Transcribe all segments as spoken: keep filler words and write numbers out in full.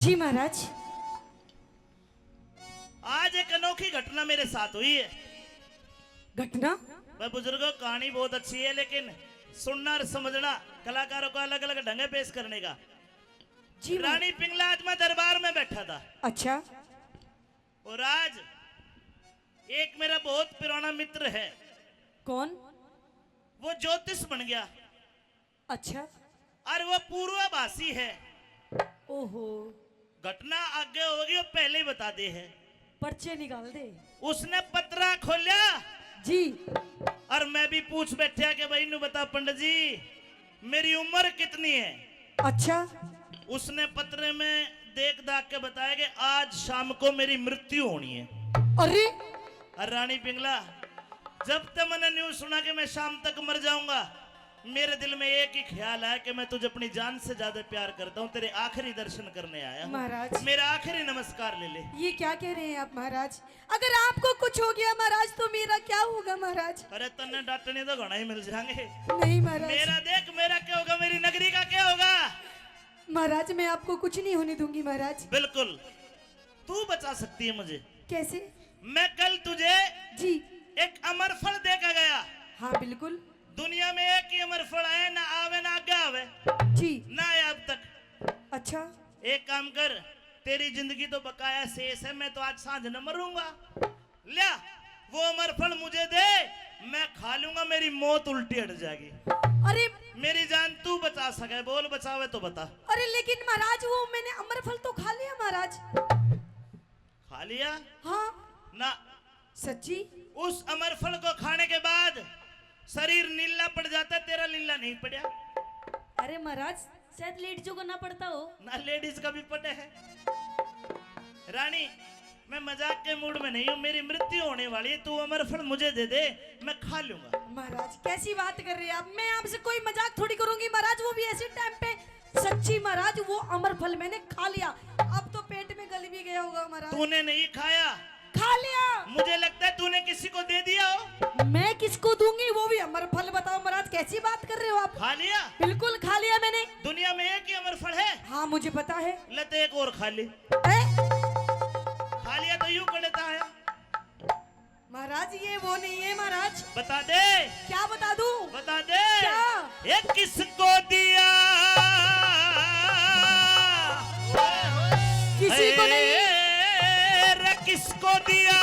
जी महाराज। आज एक अनोखी घटना मेरे साथ हुई है। घटना? मैं बुजुर्गों, कहानी बहुत अच्छी है, लेकिन सुनना और समझना, कलाकारों को अलग-अलग ढंग है पेश करने का। जी महाराज। रानी पिंगला, आज मैं दरबार में बैठा था। अच्छा। और आज एक मेरा बहुत पुराना मित्र है। कौन? वो ज्योतिष बन गया। अच्छा। और वो पूर्वभाषी है। ओहो। घटना आगे होगी, वो पहले ही बता दे है। पर्चे निकाल दे। उसने पतरा खोलिया। जी। और मैं भी पूछ बैठा कि भाई, नू बता पंडित जी, मेरी उम्र कितनी है? अच्छा। उसने पतरे में देख दाख के बताया कि आज शाम को मेरी मृत्यु होनी है। अरे। और रानी पिंगला, जब तक मैंने न्यूज़ सुना कि मैं शाम तक मर जाऊंगा, मेरे दिल में एक ही ख्याल आया कि मैं तुझे अपनी जान से ज्यादा प्यार करता हूँ, तेरे आखिरी दर्शन करने आया हूँ। महाराज। मेरा आखिरी नमस्कार ले ले। ये क्या कह रहे हैं आप महाराज? अगर आपको कुछ हो गया महाराज, तो मेरा क्या होगा महाराज? अरे, तन्ने डांटने तो घणा ही मिल जाएंगे। नहीं महाराज। मेरा देख, मेरा क्या होगा, मेरी नगरी का क्या होगा? महाराज, मैं आपको कुछ नहीं होने दूंगी महाराज। बिल्कुल, तू बचा सकती है मुझे। कैसे? मैं कल तुझे जी। एक अमर फल दे के गया। हाँ, बिल्कुल। दुनिया में एक ही अमर फल आया, ना आवे ना आगे आवे। जी। ना आया अब तक। अच्छा। एक काम कर, तेरी जिंदगी तो बकाया शेष है, मैं तो आज सांझ न मरूंगा। ल्या, वो अमर फल मुझे दे, मैं खा लूंगा, मेरी मौत उल्टी हट जाएगी। अरे। मेरी जान तू बचा सके, बोल बचावे तो बता। अरे लेकिन महाराज, वो मैंने अमर फल तो खा लिया महाराज। खा लिया? हाँ। ना। सच्ची? उस अमर फल को खाने के बाद शरीर नीला पड़ जाता है, तेरा लीला नहीं पड़ा। अरे महाराज, शायद लेडीजों को ना पड़ता हो। ना, लेडीज का भी पड़े है। रानी, मैं मजाक के मूड में नहीं हूँ, मेरी मृत्यु होने वाली है, तू अमर फल मुझे दे दे, मैं खा लूंगा। महाराज, कैसी बात कर रहे हैं आप? मैं आपसे कोई मजाक थोड़ी करूंगी महाराज, वो भी ऐसे टाइम पे। सच्ची महाराज, वो अमर फल मैंने खा लिया, अब तो पेट में गल भी गया होगा महाराज। तूने नहीं खाया। खा लिया। मुझे लगता है तूने किसी को दे दिया हो। मैं किसको दूंगी, वो भी अमर फल? बताओ महाराज, कैसी बात कर रहे हो आप? खा लिया। बिल्कुल खा लिया मैंने। दुनिया में एक ही अमर फल है। हाँ, मुझे पता है। ले तो एक और खा ले। ए? खा लिया तो यूं कड़ता है। महाराज, ये वो नहीं है महाराज। बता दे। क्या बता दूं? बता दे। क्या? ये किसको दिया? किसी को नहीं। ए, रे किसको दिया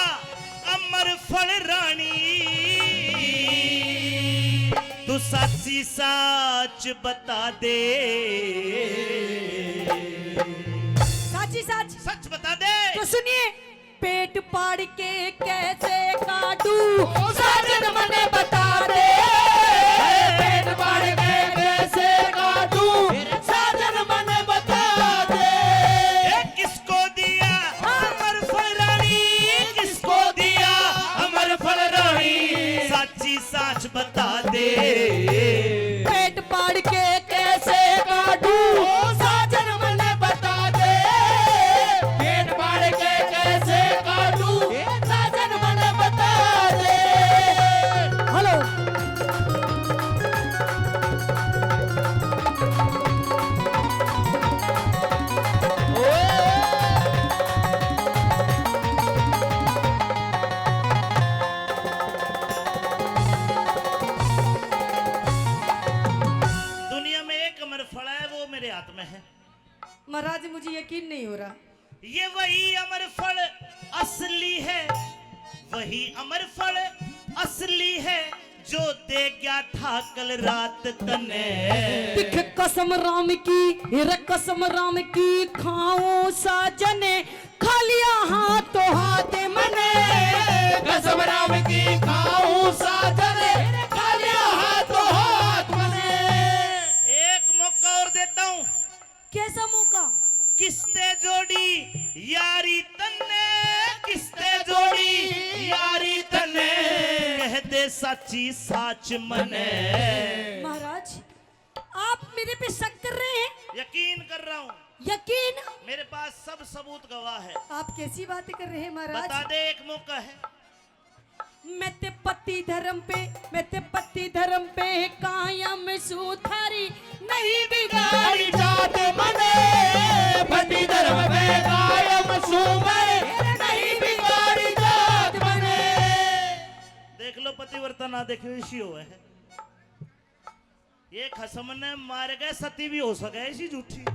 अमर फल रानी? तू साची साच बता दे। साची साच। सच बता दे। तो सुनिए, पेट पाड़ के कैसे काटू, साजन मने बता दे। पेट पाड़ के कैसे काटू, साजन मने बता दे। ए, किसको दिया अमर फल रानी, किसको दिया अमर फल रानी, साची साच बता दे। पेट पाड़ के कैसे काटू, ओ साजन मने बता दे। पेट पाड़ के कैसे काटू, साजन मने बता दे। हेलो। दुनिया में एक अमर फल है, वो मेरे हाथ में है। महाराज, मुझे यकीन नहीं हो रहा। ये वही अमर फल असली है, वही अमर फल असली है, जो दे गया था कल रात तने। दिख कसम राम की, रे कसम राम की खाऊं साजन, खा लिया हाथों हाथ मने। कसम राम की खाऊं साजन, खा लिया हाथों हाथ मने। एक मौका और देता हूँ। कैसा मौका? किसते जोड़ी यारी तन्ने, किसते जोड़ी यारी तन्ने, कह दे साची साच मने। महाराज, आप मेरे पे शक कर रहे हैं? यकीन कर रहा हूँ। यकीन? मेरे पास सब सबूत गवाह है। आप कैसी बातें कर रहे हैं महाराज? बता दे, एक मौका है। मैं ते पति धर्म पे, मैं ते पति धर्म पे कायम सू, थारी नहीं बिगाड़ी जात मने। पति धर्म पे कायम सू मैं, नहीं बिगाड़ी जात मने। देख लो, पतिव्रता ना देखियो, इसी हो है। ये खसम ने मार के सती भी हो सके, ऐसी झूठी।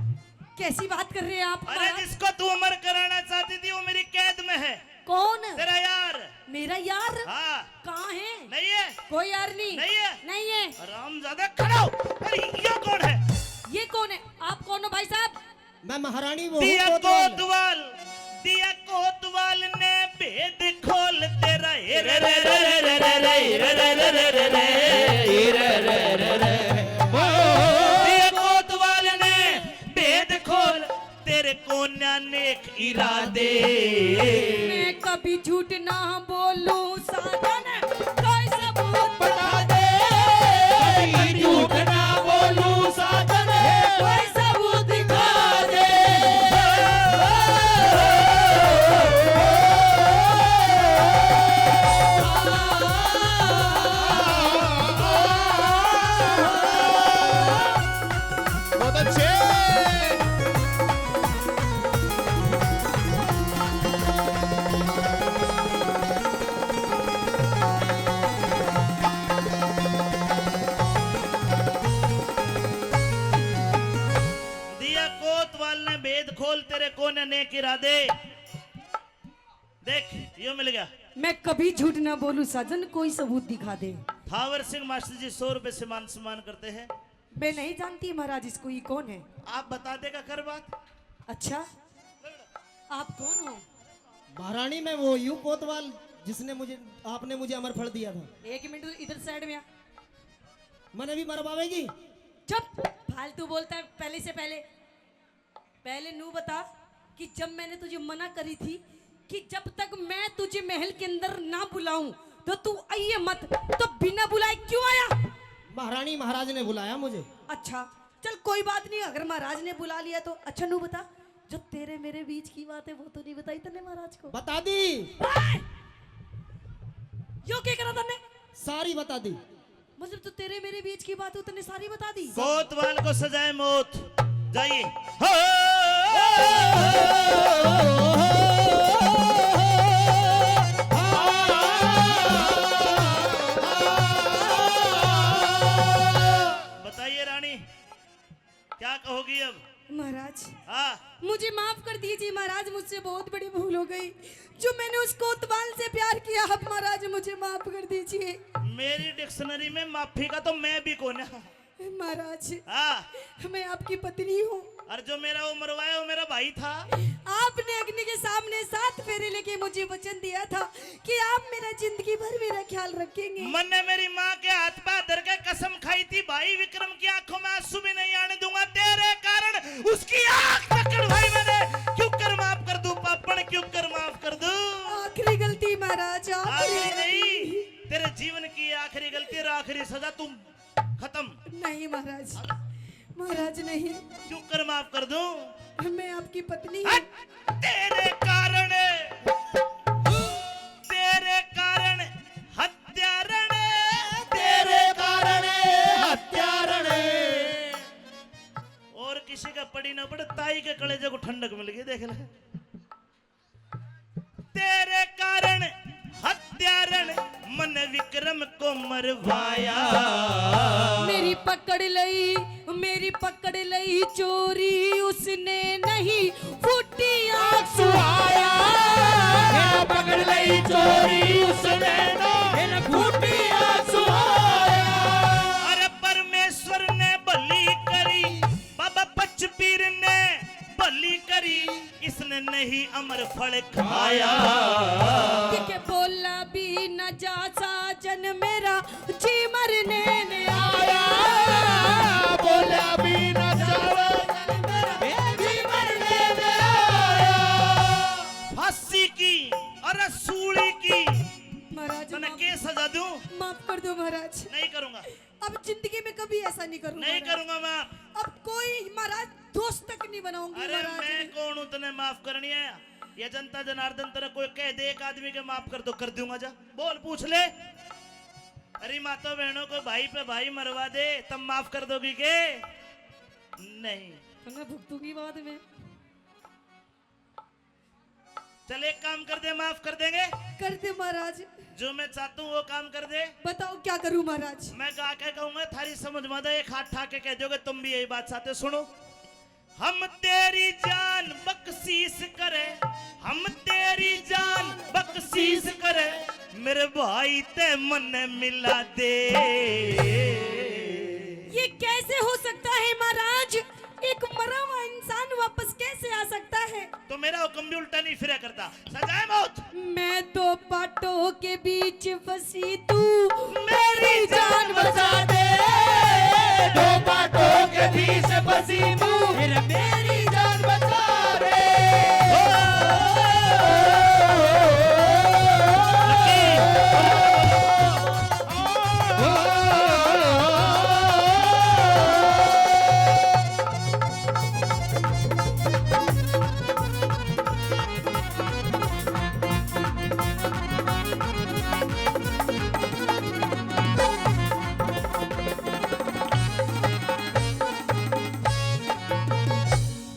कैसी बात कर रहे हैं आप, अरे महाराज? जिसको तू अमर कराना चाहती थी, वो मेरी कैद में है। कौन? तेरा यार। मेरा यार? हाँ। कहाँ है? नहीं है। कोई यार नहीं। नहीं है। नहीं है। हरामजादा, खड़ा हो। अरे, ये कौन है? ये कौन है? आप कौन हो, भाई साहब? मैं महारानी वो हूँ, दिया कोतवाल। कोतवाल, दिया कोतवाल ने भेद खोल तेरा, हे रे रे रे रे रे रे रे रे रे रे रे रे रे रे रे रे रे। ओ, दिया कोतवाल ने भेद खोल तेरे कोन्या नेक इरादे। मैं कभी झूठ ना बोलूं साजन, कोई सबूत बता दे। कभी झूठ ना बोलूं साजन, कोई सबूत दिखा दे। बहुत अच्छे। दिया कोतवाल ने भेद खोल, तेरे कोन्या नेक इरादे। देख, यो मिल गया। मैं कभी झूठ ना बोलूं साजन, कोई सबूत दिखा दे। थावर सिंह मास्टर जी सौ रुपए से मान सम्मान करते हैं। मैं नहीं जानती महाराज इसको, ये कौन है? आप बता देगा कर बात। अच्छा, आप कौन हो? महारानी, मैं वो यूं कोतवाल जिसने मुझे, आपने मुझे अमर फल दिया था। एक मिनट, इधर साइड में आ। मैंने भी मरवावेगी। चुप, फालतू बोलता है पहले से पहले। पहले नू बता कि जब मैंने तुझे मना करी थी कि जब तक मैं तुझे महल के अंदर ना बुलाऊं तो तू आइए मत, तो बिना बुलाए क्यों आया? महारानी, महाराज ने बुलाया मुझे। अच्छा, चल कोई बात नहीं, अगर महाराज ने बुला लिया तो। अच्छा नू बता, जो तेरे मेरे बीच की बात है वो तो नहीं बताई तन्ने महाराज को? बता दी। ओए! यो क्या करा तन्ने? सारी बता दी। मतलब, तो तेरे मेरे बीच की बात तूने सारी बता दी? कोतवाल को सजाए मौत। जाइए। हो! बताइए रानी, क्या कहोगी अब? महाराज, हाँ। मुझे माफ कर दीजिए महाराज, मुझसे बहुत बड़ी भूल हो गई। जो मैंने उस कोतवाल से प्यार किया, अब महाराज मुझे माफ कर दीजिए। मेरी डिक्शनरी में माफी का तो मैं भी कोना। महाराज, हाँ। मैं आपकी पत्नी हूँ। और जो मेरा वो मरवाया, वो मेरा भाई था। आपने अग्नि के सामने सात फेरे लेके मुझे वचन दिया था कि आप मेरा जिंदगी भर मेरा ख्याल रखेंगे। मन्ने मेरी माँ के हाथ पे धर के कसम खाई थी, भाई विक्रम की आंखों में आंसू भी नहीं आने दूंगा। तेरे कारण उसकी आंख तक कढ़वाई मैंने। क्यों कर माफ कर दूं पापण, क्यों कर माफ कर दूं? आखिरी गलती महाराज, आखिरी आखिरी गलती। नहीं, तेरे जीवन की आखिरी गलती और आखिरी सजा, तू खत्म। नहीं महाराज, महाराज नहीं। क्यों कर माफ कर दूं? मैं आपकी पत्नी हूँ। हट! तेरे कारण, तेरे कारण हत्यारण, तेरे कारण हत्यारण। और किसी का पड़ी ना पड़े, ताई के कलेजे को ठंडक मिल गई, देख ले। तेरे कारण हत्यारण मन विक्रम को मरवाया। मेरी पकड़ लई, मेरी पकड़ लई चोरी, उसने नहीं फूटी आंख सुहाया। मेरा पकड़ लई चोरी, उसने नहीं फूटी आंख सुहाया। अरे परमेश्वर ने भली करी, बाबा पचपीर ने भली करी, इसने नहीं अमर फल खाया। के बोला भी न जा साजन मेरा जी मरने ने आया। बोला भी न जा साजन मेरा जी मरने ने आया। फांसी की, अरे सूली की। महाराज, तने माफ, के सजा दूं? माफ कर दो महाराज। नहीं करूंगा। अब जिंदगी में कभी ऐसा नहीं करूंगा। नहीं करूंगा माफ। अब कोई महाराज दोस्त तक नहीं बनाऊंगी अरे महाराज। मैं कौन हूं तने माफ करनी है? या जनता जनार्दन तेरे कोई कह दे एक आदमी के माफ कर दो, कर दूंगा जा। बोल, पूछ ले। अरे माता बहनों को भाई पे भाई मरवा दे, तब माफ कर दोगी के? नहीं। तो मैं भुगतूंगी बाद में। चल, एक काम कर दे, माफ कर देंगे। कर दे महाराज। जो मैं चाहता हूँ वो काम कर दे। बताओ क्या करूँ महाराज? मैं गा के कहूंगा, थारी समझ में आ जाए, एक हाथ ठा के कह दोगे तुम भी यही बात चाहते हो। सुनो। हम तेरी जान बख्शीश करे, हम तेरी जान बख्शीश करे, मेरे भाई ते मन मिला दे। ये कैसे हो सकता है महाराज? एक मरा हुआ इंसान वापस कैसे आ सकता है? तो मेरा हुक्म भी उल्टा नहीं फिरा करता। सजाए मौत। मैं दो पाटों के बीच फंसी, तू मेरी जान बचा दे। दो पाटों के बीच फंसी तू, फिर मेरी जान बचा दे।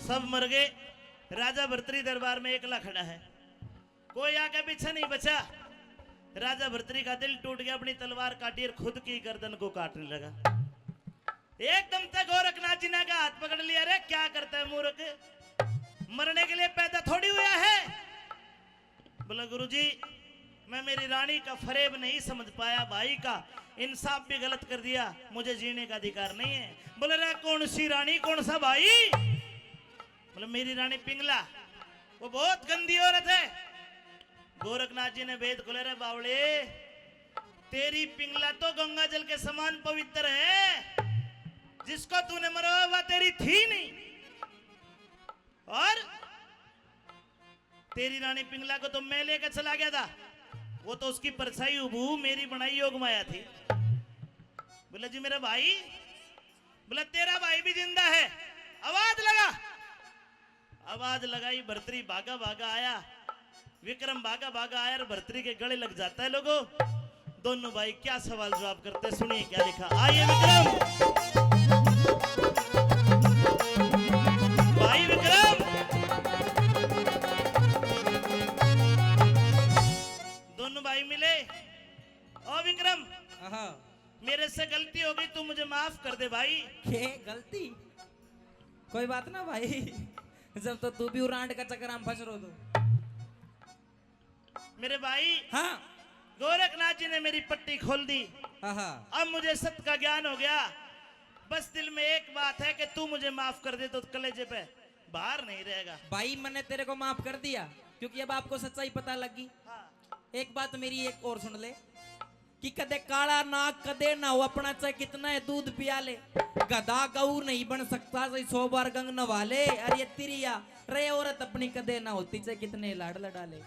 सब मर गए। राजा भरतरी दरबार में एकला खड़ा है, कोई आगे पीछे नहीं बचा। राजा भरतरी का दिल टूट गया, अपनी तलवार काटी और खुद की गर्दन को काटने लगा। एकदम तक गोरखनाथ जी ने आगे हाथ पकड़ लिया, "अरे क्या करता है मूर्ख, मरने के लिए पैदा थोड़ी हुआ है।" बोला, "गुरुजी, मैं मेरी रानी का फरेब नहीं समझ पाया, भाई का इंसाफ भी गलत कर दिया, मुझे जीने का अधिकार नहीं है।" बोले, "रे, कौन सी रानी, कौन सा भाई?" बोले, "मेरी रानी पिंगला, वो बहुत गंदी औरत है।" गोरखनाथ जी ने भेद खोले, "रे बावले, तेरी पिंगला तो गंगा जल के समान पवित्र है, जिसको तूने मरवाया वह तेरी थी नहीं, और तेरी रानी पिंगला को तो मैं लेकर चला गया था, वो तो उसकी परछाई हूबहू मेरी बनाई योग माया थी।" बोला, "जी मेरा भाई।" बोला, "तेरा भाई भी जिंदा है, आवाज लगा।" आवाज लगाई, भरतरी भागा भागा आया, विक्रम भागा भागा आया और भरतरी के गले लग जाता है। लोगो, दोनों भाई क्या सवाल जवाब करते, सुनिए क्या लिखा। आइए विक्रम, भाई विक्रम, दोनों भाई मिले। "ओ विक्रम, आहा। मेरे से गलती हो गई, तू मुझे माफ कर दे भाई।" के गलती? कोई बात ना भाई, जब तो तू भी उरांड का चक्कर में फंस रो तो। मेरे भाई, हाँ। गोरखनाथ जी ने मेरी पट्टी खोल दी। आहा। अब मुझे सत्य का ज्ञान हो गया। बस दिल में एक बात है कि तू मुझे माफ कर दे तो कलेजे पे भार नहीं रहेगा। भाई, मैंने तेरे को माफ कर दिया, क्योंकि अब आपको सच्चाई पता लग गई। हाँ। एक बात मेरी एक और सुन ले कि कदे काला नाग कदे ना हो अपना, चाहे कितना है दूध पिया ले, गधा गऊ नहीं बन सकता, चाहे सौ बार गंग नवा ले। अरे ये तिरिया रे औरत अपनी कदे ना होती, चाहे कितने लाड़ लड़ा ले।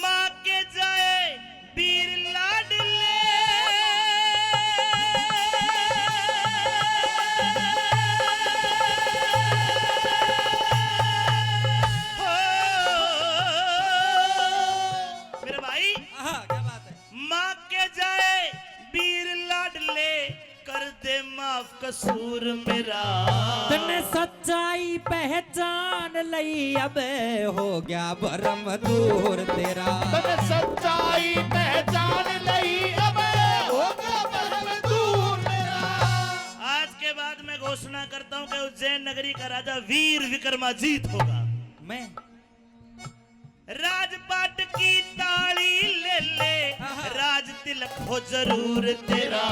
माँ के जाए वीर लाडले। हो, मेरे भाई, आहा, क्या बात है। माँ के जाए वीर लाडले, कर दे माफ कसूर मेरा। तन्ने सच्चाई पहचान लई, अब हो गया भरम दूर तेरा। तन्ने सच्चाई पहचान लई, अब हो गया भरम दूर तेरा। आज के बाद मैं घोषणा करता हूँ कि उज्जैन नगरी का राजा वीर विक्रमाजीत होगा। मैं राजपाट की ताली ले ले, आहा। राज तिलक हो जरूर तेरा।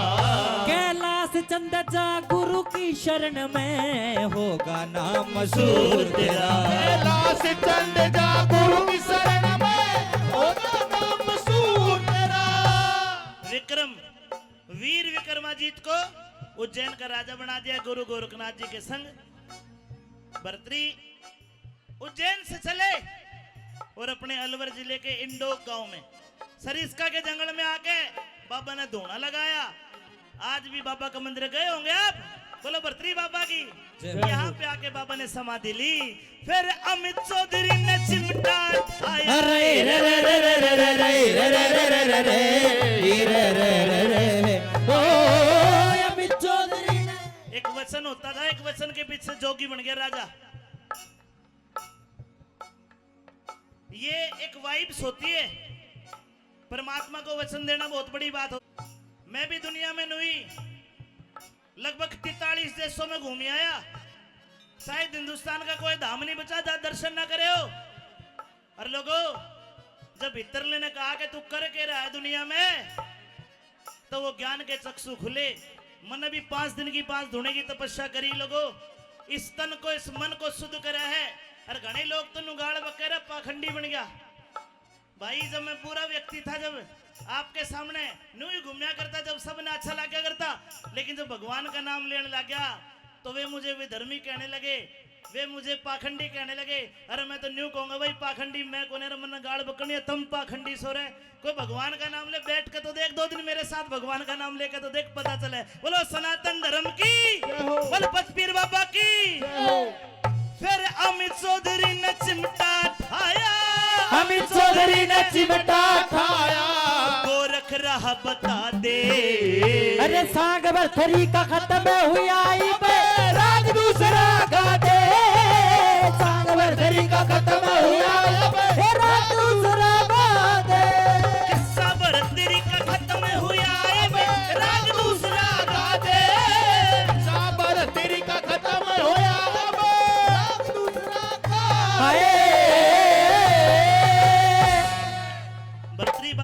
कैलाश चंद जा गुरु की शरण में, होगा नाम मशहूर तेरा। कैलाश चंद जा गुरु की शरण में, होगा नाम मशहूर तेरा। विक्रम, वीर विक्रमाजीत को उज्जैन का राजा बना दिया गुरु गोरखनाथ जी के संग। भरतरी उज्जैन से चले और अपने अलवर जिले के इंडोक गांव में सरिस्का के जंगल में आके बाबा ने धूणा लगाया। आज भी बाबा के मंदिर गए होंगे आप, बोलो भरतरी बाबा की। जय हो। यहाँ पे आके बाबा ने समाधि ली। फिर अमित चौधरी ने चिमटा उठाया। अरे रे रे रे रे रे रे रे रे रे रे रे रे रे रे रे रे रे। ओ अमित चौधरी ने। एक वचन होता था, एक वचन के पीछे जोगी बन गया राजा। ये एक वाइब्स होती है। परमात्मा को वचन देना बहुत बड़ी बात हो। मैं भी दुनिया में नुई लगभग तैंतालीस देशों में घूम आया, शायद हिंदुस्तान का कोई धाम नहीं बचा जहाँ दर्शन ना करे हो। और लोगो, जब भीतरले ने कहा कि तू कर के रहा है दुनिया में, तो वो ज्ञान के चक्षु खुले। मन भी पांच दिन की पांच धुने की तपस्या करी लोगो, इस तन को, इस मन को शुद्ध करा है। और घणे लोग तो नुगाड़ बकेरा पाखंडी बन गया। भाई, जब मैं बुरा व्यक्ति था, जब आपके सामने न्यू ही घूमया करता, जब सब ने अच्छा लाग्या करता, लेकिन जब भगवान का नाम लेने लग गया, तो वे मुझे विधर्मी कहने लगे, वे मुझे पाखंडी कहने लगे। अरे, मैं तो न्यू कहूंगा भाई, पाखंडी मैं कोने रे, मन्ने गाल बकनी है, तुम पाखंडी सो रे। कोई भगवान का नाम ले, बैठ के तो देख, दो दिन मेरे साथ भगवान का नाम लेके तो देख, पता चले। बोलो सनातन धर्म की, जय हो। बोलो पचपीर बाबा की। जय हो। फिर अमित चौधरी ने चिमटा उठाया। अमित चौधरी ने चिमटा उठाया। गोरख राह बता दे। अरे सांग भरतरी का खत्म हुआ, इब राज दूसरा